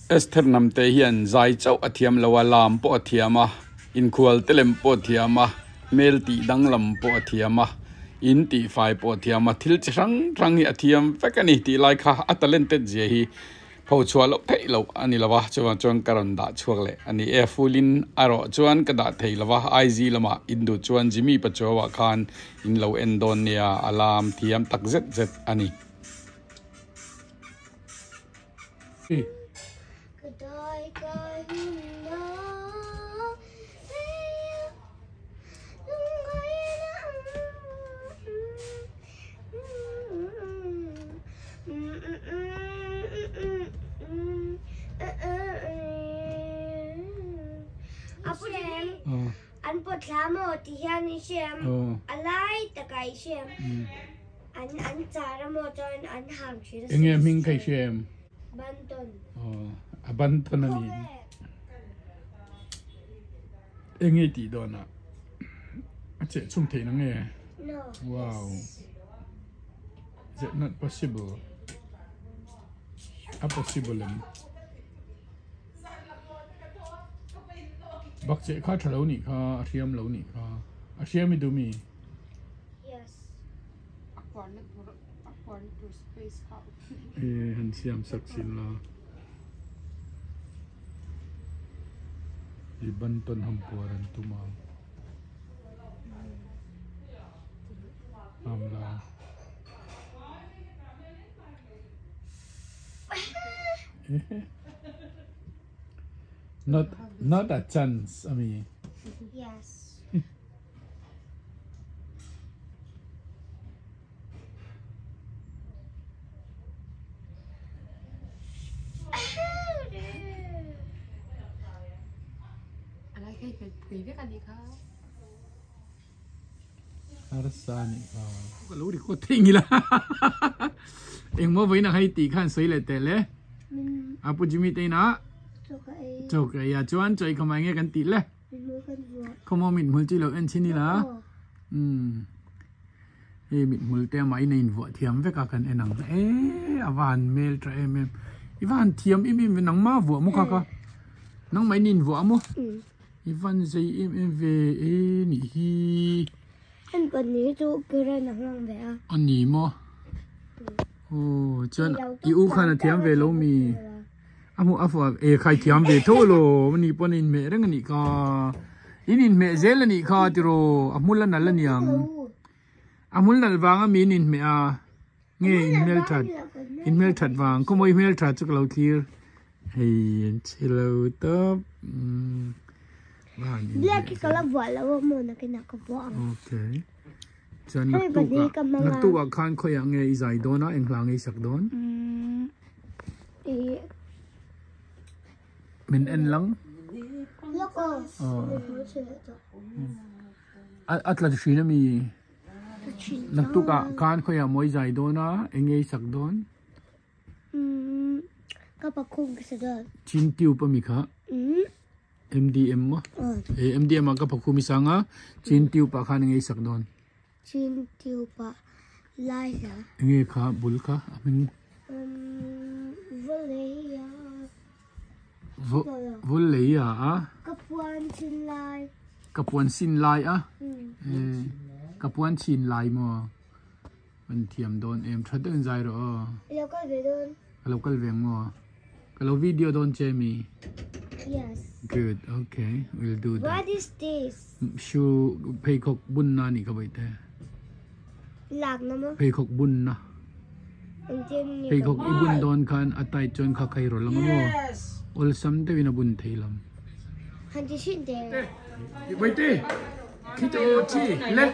Esther Namte hian zai chauh a thiam lo a, lam pawh a thiam a, inkhual te lem pawh a thiam a, hmel tih danglam pawh a thiam a, in tih fai pawh a thiam a, thil chi hrang hrang hi a thiam vek a ni tih lai kha a talented zia hi pho chhuah loh theih loh a ni lo va, chuvang chuan ka rawn dah chhuak leh a ni e. Full-in erawh chuan ka dah thei lo va, IG lamah in duh chuan Jimmy Pachuau-ah khan in lo en dawn nia, a lam thiam tak zet zet a ni. An pawt thla maw ti hian i hriam, a lai takah i hriam. An an char a maw chuan an ham thin a. Enge hming ka i hria em? Banton. Aw a banton a ni. Enge i tih dawn a? A cheh chhum theih na nge? No. Wow. Is it not possible? A possible em? Bak cheh kha tha lo nih kha, a hriam lo nih kha. A hriam i duh mi? E han siam sak sin la. I ban tawn ham puar an tum a. Am la. Not not a chance ami. Yes. Harsa a nih kha. Ka lo record thei ngila engmaw vawiin a hei tih khan sawi leh teh le a pu Jimmy te inah chaw ka ei a chuan chaw ei kha mai nge kan tih le. Khawmaw mithmul chu i lo en chhin ila umm hei mithmul te amah in a invuah thiam vek a kan en ang eee a va han hmel tha em em i va han thiam em em ve nangma vuah maw kha kha nangmah in i invuah maw i van zei em em ve e nih hi. An pahnih chu current a hmang ve a. A ni maw aw chuan i u khan a thiam ve lo mi. A hmuh a fuh e khai thiam ve tho lo ani pawn a inhmeh reng anih kha in inhmeh zel anih kha tiraw a hmul a nalh aniang a hmul nalh vang a mi in inhmeh a nge in hmel that in hmel that vang khaw mawi hmel that chu ka lo thlir hei an che lo tawp umm Black hi ka la vuah lo a maw nakinah ka vuah ang. Okay chuan naktuk ah naktuk ah khan khawiah nge i zai dawn a eng hla nge i sak dawn? Min en lang. A tla thin a mi. Naktuk ah khan khawiah maw i zai dawn a eng nge i sak dawn? Ka pakhum ka sa dawn. Chin tube a mi kha. MDM maw? MDM ah ka pakhum i sang a chin tube ah khan eng nge i sak dawn? Chin tube ah lai hla. Enge kha bul kha a hming? Vawlei a. Vawlei a a. Ka puan chin lai. Ka puan sin lai a. Ka puan chin lai maw? Kan thiam dawn em tha deuhin zai rawh aw. I lo kal ve dawn. Ka lo kal ve ang maw? Ka lo video dawn che mi? Yes. Good, okay, we'll do that. What is this? Shoe pheikhawk bunna anih kha bawihte. Lakna maw? Pheikhawk bunna. Engtin nge? Pheikhawk i bun dawn khan a tight chuan kha khai rawlh ang a maw? Awlsam deuhin a bun thei lam. Han ti thin teh. Bawihte! Khi chu chi le.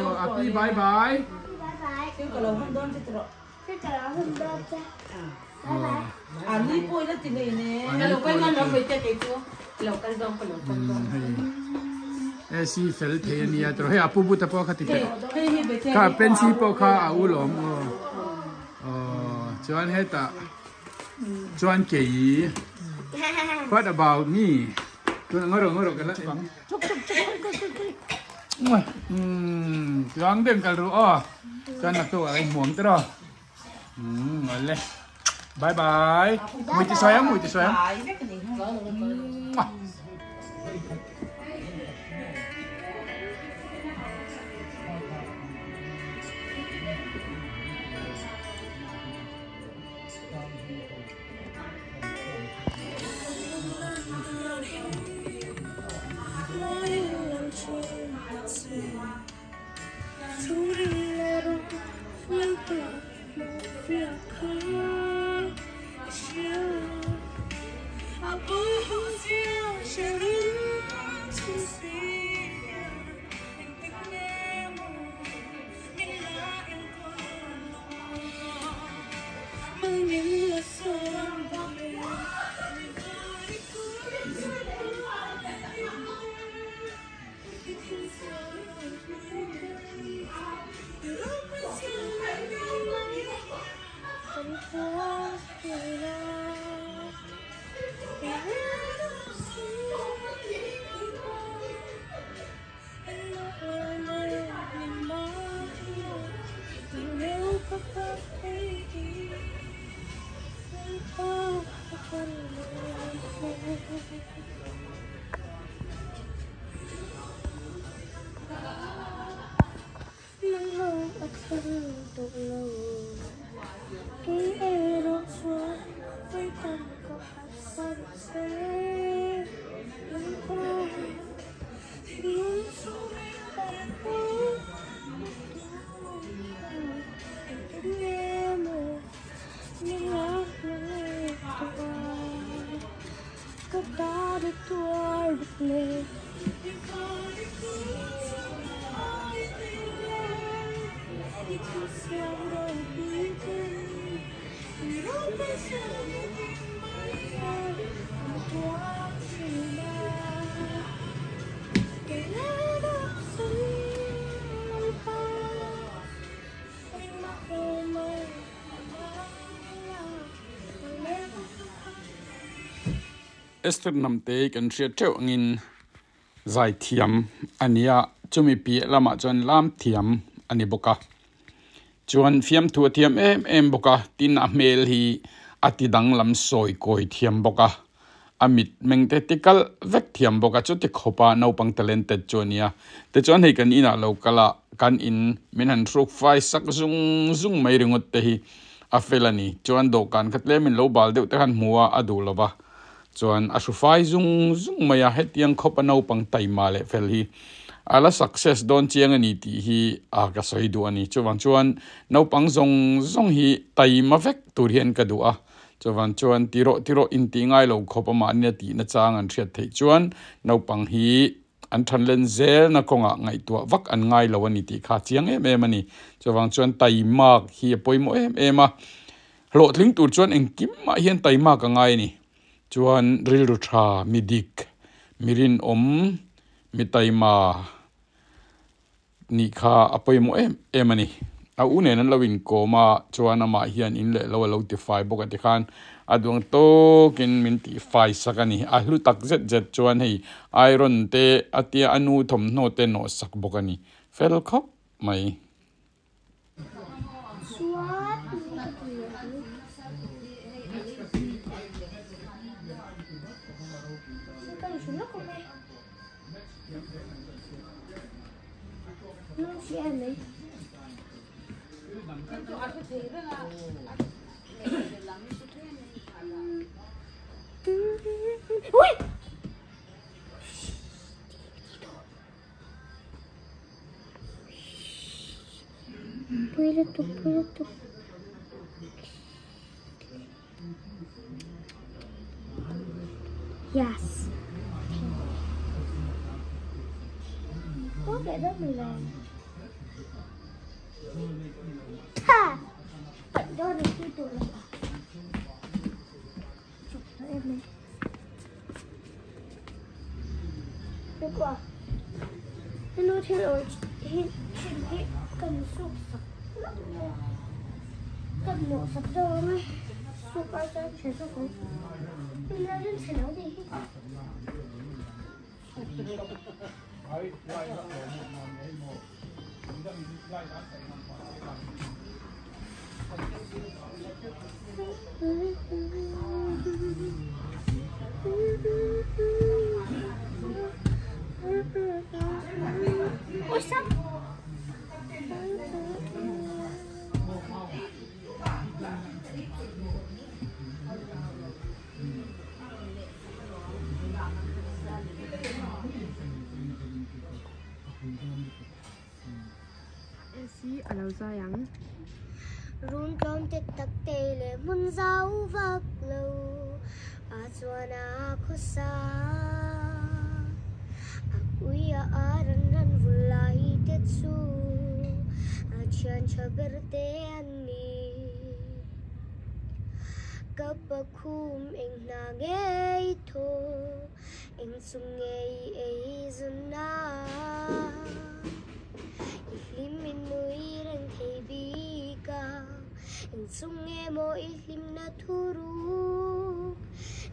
Aw a pi bye bye. Bye bye. Thil ka lo hawn dawn che tawh. Thil ka lo hawn dawn che. Bye bye. A ni pawh ila ti nei ne. Ka lo kal dawn lo mai te kei chu. Ka lo kal dawn ka lo kal dawn. Hei AC fel thei a nia tawh hei a pu but a pawh kha ti teh. Hei hi be Kha pensi pawh kha a u lawm aw. Aw chuan hetah chuan kei what about me? Tuna ngawrh ngawrh ka la bang. Chuk chuk chuk khui khui khui khui. Umm chuang deuh kal ru aw. Chuan naktuk ah ka inhmuam tawh. Umm awle. Bye bye. Mui ti sawi ang, mui ti sawi ang. Esther Hnamte kan hriat theuh angin zai thiam a ni a, chumi piah lamah chuan lam thiam a ni bawk a. Chuan fiamthu a thiam em em bawk a, tin a hmel hi a ti danglam sawi kawi thiam bawk a, a mit meng te ti kalh vek thiam bawk a, chuti khawpa naupang talented chu a ni a. Tichuan hei kan inah lo kal a, kan in min han hruk fai sak zung zung mai ringawt te hi a fel a ni. Chuan dawhkan kha tlem in lo bal deuh te khan hmu a, a duh lo va. Chuan a hru fai zung zung mai a, hetiang khawp a naupang taima leh fel hi a la success dawn chiang a ni tih hi a ka sawi duh a ni. Chuvang chuan naupang zawng zawng hi taima vek tur hian ka duh a, chuvang chuan tirawh tirawh intih ngai lo khawp a mahni a tihna chang an hriat theih chuan naupang hi an thanlen zelna kawngah ngaihtuah vak an ngai lo a ni tih kha chiang em em a ni. Chuvang chuan taimak hi a pawimawh em em a, hlawhtling tur chuan engkim mah hian taimak a ngai a ni. Chuan rilru tha, mi dik, mi rinawm, mi taima nih kha a pawimawh em em a ni. A u nen an lo inkawm a, chuan amah hian in leh lo a lo tifai bawk a tikhan a duang tawkin min tihfai sak a ni. A hlu tak zet zet chuan hei iron te a tia a nu thawmhnaw te nawh sak bawk a ni. Fel khawp mai. Pui lutuk pui lutuk. Yes. Ha! Esi a lo zai ang. Run tlawm te tak te leh hmun zau vak lo a chuan a khawsa. A ui a a ran ran vul lai te chu a thian tha ber te an ni. Ka pakhum eng hna ngei thaw eng chung ngei ei zawn a. I hlim in nui reng thei bik a, eng chung nge maw i hlimna thu ruk?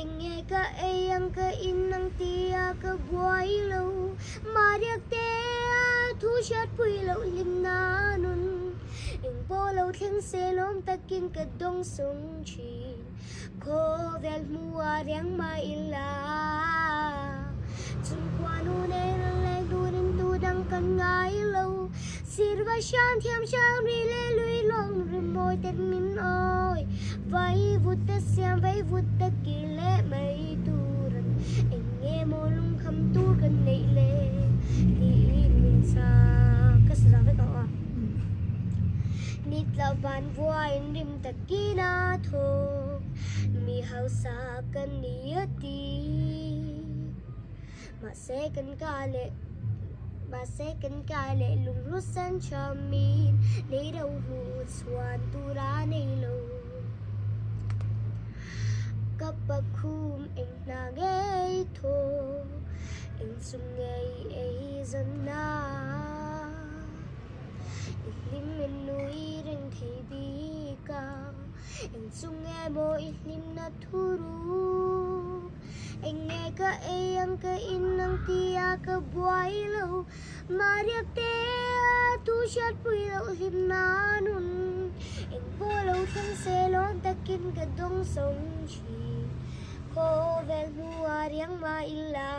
Eng nge ka ei ang ka in ang tia ka buai lo, Mahriak te a thu hriatpui loh hlimna nun. Eng pawh lo thleng se lawm takin ka dawng sawng thin, khawvel hmuh a riang mah ila. Chung khuanu nei rawn leng turin tu dang kan ngai lo, Sirva hram thiam hram ri leh lui lawng ri mawi ten min awi. Vai vut ta siam vai vut ta kir leh mai tur an eng nge maw lungkham tur kan neih le tiin min chhang. Ka sa zang vek ang aw. Nitla van vuain rim takin a thawk mi hausa ka ni a ti. Mahse kan ka leh Mahse kan ka leh lunghlu san thamin nei ro hlu chhuan tur a nei lo. Ka pakhum eng hna ngei thaw eng chung ngei ei zawn a. I hlim in nui reng thei bik a, eng chung nge maw i hlimna thu ruk? Eng nge ka ei ang ka in ang tia ka buai lo, Mahriak te a thu hriatpui loh hlimna nun. Eng pawh lo thleng se lawm takin ka dawng sawng thin, khawvel hnuah riang mah ila.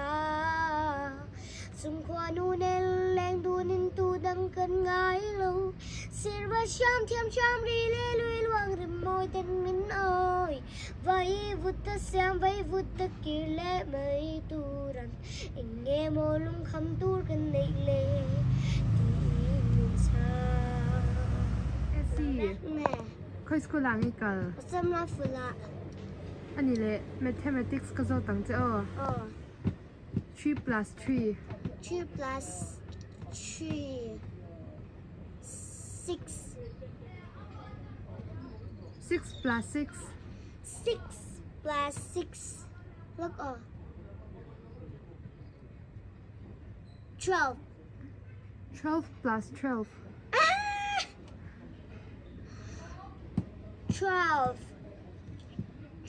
Chung khuanu nen leng dunin tu dang kan ngai lo, Sirva hram thiam hram ri leh lui luang rim mawi ten min awi. Vai vut ta siam vai vut ta kir leh mai tur an eng nge maw lungkham tur kan neih le tiin min chhang. Esi, khawi school ah nge kal? Samla fulah. Ani leh Mathematics ka zawt ang che aw. Aw. 3 plus 3. 3 plus 3 6. 6 plus 6. 6 plus 6. Look oh. 12. 12 plus 12. Ah! 12.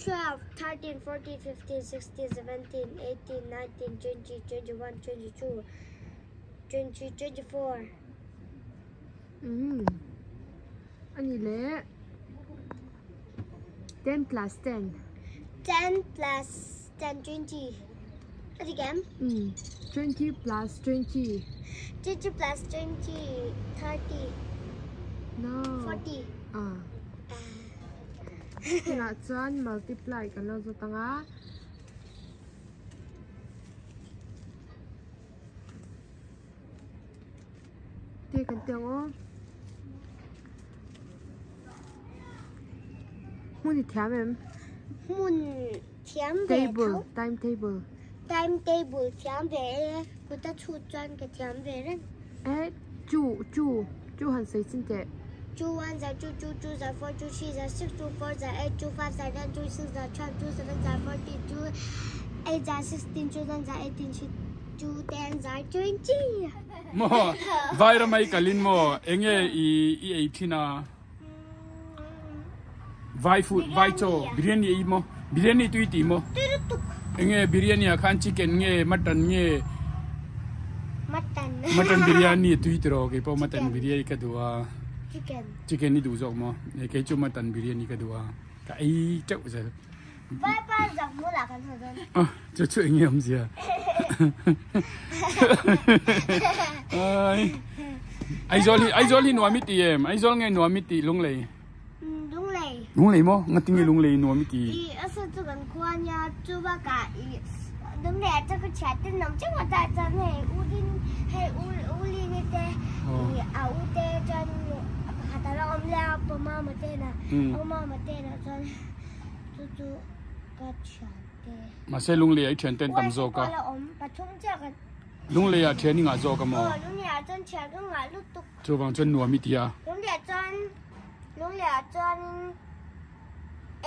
12, 13, 14, 15, 16, 17, 18, 19, 20, 21, 22, 23, 24. Umm. Ani leh 10 plus 10. 10 plus 10, 20. At again? Umm. 20 plus 20. 20 plus 20, 30. No. 40. Ah. Tunah chuan multiply kan lo zawt ang a. Te kan ti ang aw. Hmun i thiam em? Hmun thiam ve tho. Table, timetable. Timetable thiam ve e. Kuta chhut chuan ka thiam ve reng. Eh, chu, chu, chu han sawi chin teh. Chu one za chu, chu two za four, chu three za six, chu four za eight, chu five za nine, chu six za twelve, chu seven za fourteen, chu eight za sixteen, chu nine za eighteen, chu chu ten za twenty. Maw Vairamai kalin maw enge i i ei thin a Vai food vai chaw biryani ei maw biryani tui tih maw enge biryani ah khan chicken nge mutton nge mutton mutton biryani tui tiraw keipawh mutton biryani ka duh a. Chicken. Chicken i duh zawk maw? E kei chu mutton biryani ka duh a, ka ei teuh zel. Vai pa zak bulah kan haw dawn. Ah, chu chu eng nge awmzia? Ai. Aizawl hi Aizawl hi nuam i ti em? Aizawl nge nuam i tih Lunglei? Lunglei. Lunglei maw? Ngatinge Lunglei nuam i ti? I a sa chu kan khua nia chu bakah i Lunglei ah chuan ka thian te nawm chiang a tah chuan hei u din hei u u lini te i a u te chuan pakhat a la awm leh a pa mama te na u mama te na chuan chu chu ka thian te. Mahse Lunglei ah i thian te an tam zawk a. Uai ka la awm pathum chiah ka. Lunglei ah thian i ngah zawk a maw? Aw Lunglei ah chuan thian ka ngah lutuk. Chuvang chuan nuam i ti a. Lunglei ah chuan Lunglei ah chuanin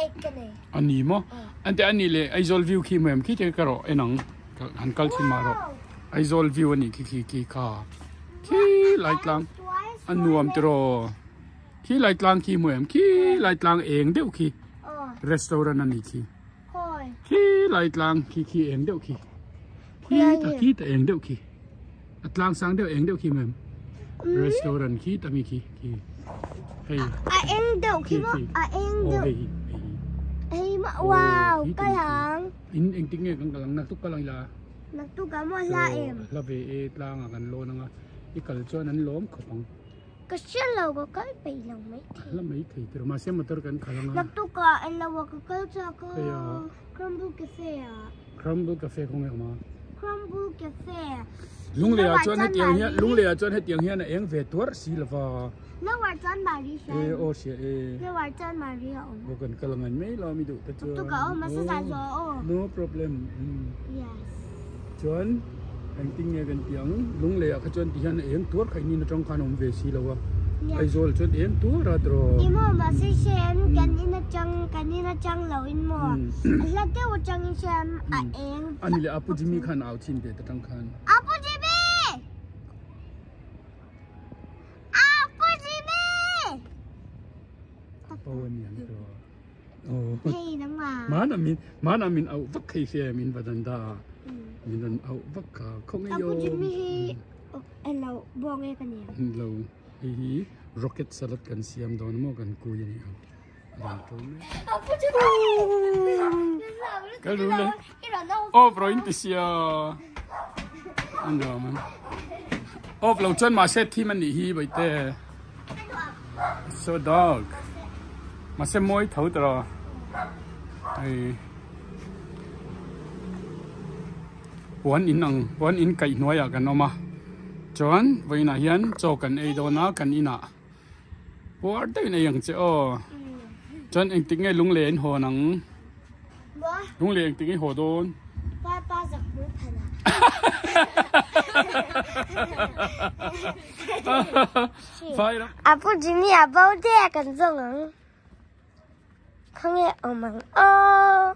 eight ka nei. A ni maw? Ante a nih leh Aizawl view khi hmu em khi te ka rawh en ang han kal thin mah rawh. Aizawl view a nih khi khi khi kha khi lai tlang a nuam tiraw khi lai tlang khi hmu em khi lai tlang eng deuh khi restaurant a nih khi khi lai tlang khi khi eng deuh khi khi ta khi ta eng deuh khi. A tlang sang deuh eng deuh khi mem. Restaurant khi ta mi khi khi. Hei. A eng deuh khi maw? A eng deuh. Hei hi. Hei ma wow kal hang. In eng tik nge kan kal ang naktuk kal ang ila. Naktuk ah maw hla em? Hla ve e tlang ah kan lawn anga i kal chuan an lawm khawp ang. Ka hria lo ka kal peih lo mai thei. Hla mai thei tiraw mahse motor kan khalh anga. Naktuk ah en lo ah ka kal chak a. Crumble Cafe ah. Crumble Cafe khaw nge awm a? Crumble Cafe. Lunglei ah chuan hetiang hian Lunglei ah chuan hetiang hian a eng ve tuar si lova. Lower chuan Mari hria. E aw hria e. Lower chuan Mari a awm. Aw kan kal angan mai lo mi duh te chuan. Tu ka awm a sa zah zawh aw. No problem. Yes. Chuan engtin nge kan tih ang Lunglei ah kha chuan ti hian a eng tuar kha in atang khan a awm ve si lo a. Aizawl chuan eng tuar a tiraw. I maw mahse hriam kan in atang kan in atang lo in maw a hla deuh atang in hriam a eng. Ani leh Apu Jimmy khan au thin ve ta tang khan. Apu Jimmy! Apu Jimmy! Apu ani ang tiraw. Hei nangmah. Mana min mana min au vak hei hria min va dan da. Min rawn au vak kha khaw ngei Apu Jimmy hi Hello, buang e ka ni ang. Hello, hei hi rocket salad kan siam dawn maw kan kui a ni ang. Ran to mai. Apu Jimmy! Ka lu le. Off ro in ti sia. An lo man. Off lo chuan mahse thim a nih hi baite. So dark. Mahse mawi tho tawh. Hei. Puan in ang puan in kaih hnuaiah kan awm a chuan vawiinah hian chaw kan ei dawn a kan inah puar deuhin ei ang che aw chuan engtik nge lunglei an hawn ang lunglei engtik nge haw dawn Apu Jimmy a bo te a kan zawng ang. Khawnge awm ang aw.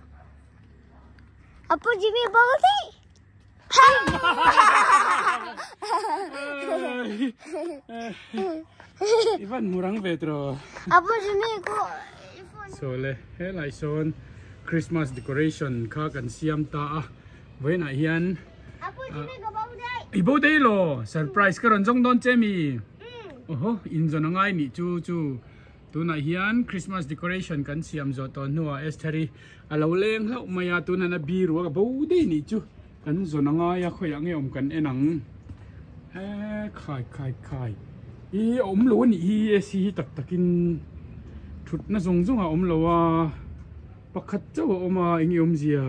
Apu Jimmy bo daih. I van hmu rang ve tiraw. Apu Jimmy ku So le helai sawn Christmas decoration kha kan siam ta a vawiinah hian Apu Jimmy ka bo daih. I bo daih law surprise ka rawn zawng dawn che mi. Oho inzawn a ngai nih chu chu. Tunah hian Christmas decoration kan siam zawh tawh hnuah Esther-i a lo leng hlauh mai a, tunah a biru a ka bo daih nih chu kan zawn a ngai a, khawiah nge awm kan en ang e khai khai khai i a awm lo a nih hi AC hi tak takin thutna zawng zawng a awm lo a, pakhat chauh a awm a eng nge awmzia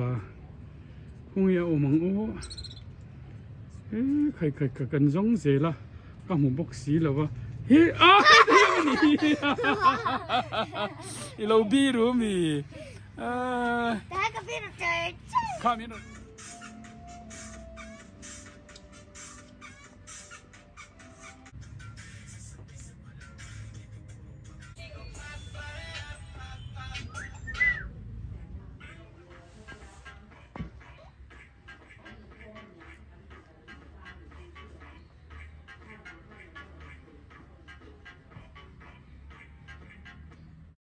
khawnge a awm ang aw e khai khai khai kan zawng zel a. Ka hmu bawk si lo a. Hi a hei a ni i lo biru mi. Ta ka biru char char. Kha min rawn.